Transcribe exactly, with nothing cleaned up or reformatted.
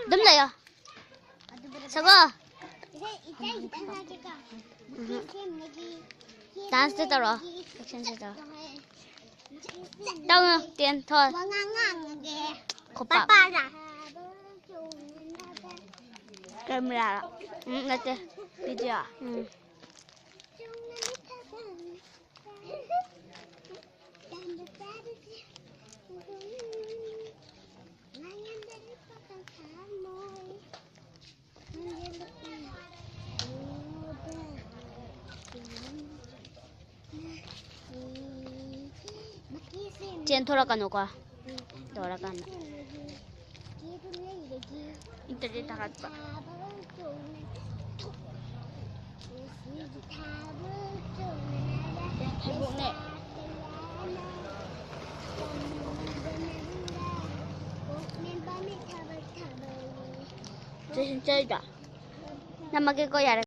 ꯑꯗꯨꯝ ꯂꯩꯌꯣ꯫ ꯁꯒꯣ꯫ ꯗꯥꯟꯁꯇ ꯇꯧꯔꯣ꯫ ꯑꯦꯛꯁꯟꯁꯦ ꯇꯧꯔꯣ꯫ ꯇꯧꯅꯨ, ꯇꯦꯟ ꯊꯣꯛ꯫ ꯋꯥ ꯉꯥꯡ ꯉꯥꯡꯉꯒꯦ꯫ ꯈꯨꯄꯥꯛ꯫ ꯄꯥꯄꯥꯅ꯫ ꯀꯦꯃꯦꯔꯥ꯫ ꯎꯝ, ꯅꯠꯇꯦ꯫ ꯚꯤꯗꯤꯑꯣ꯫ ꯎꯝ꯫ ꯆꯦꯟꯊꯣꯔꯛꯀꯅꯨꯀꯣ꯫ ꯇꯧꯔꯀꯥꯟꯗ꯫ ꯏꯟꯇꯔꯅꯦꯠ ꯊꯥꯒꯠꯄ꯫ ꯐꯦꯁꯕꯨꯛꯅꯦ꯫ ꯆꯦ ꯁꯤꯟꯆꯣꯏꯗꯣ꯫ ꯅꯝꯃꯒꯦꯀꯣ, ꯌꯥꯔꯦ꯫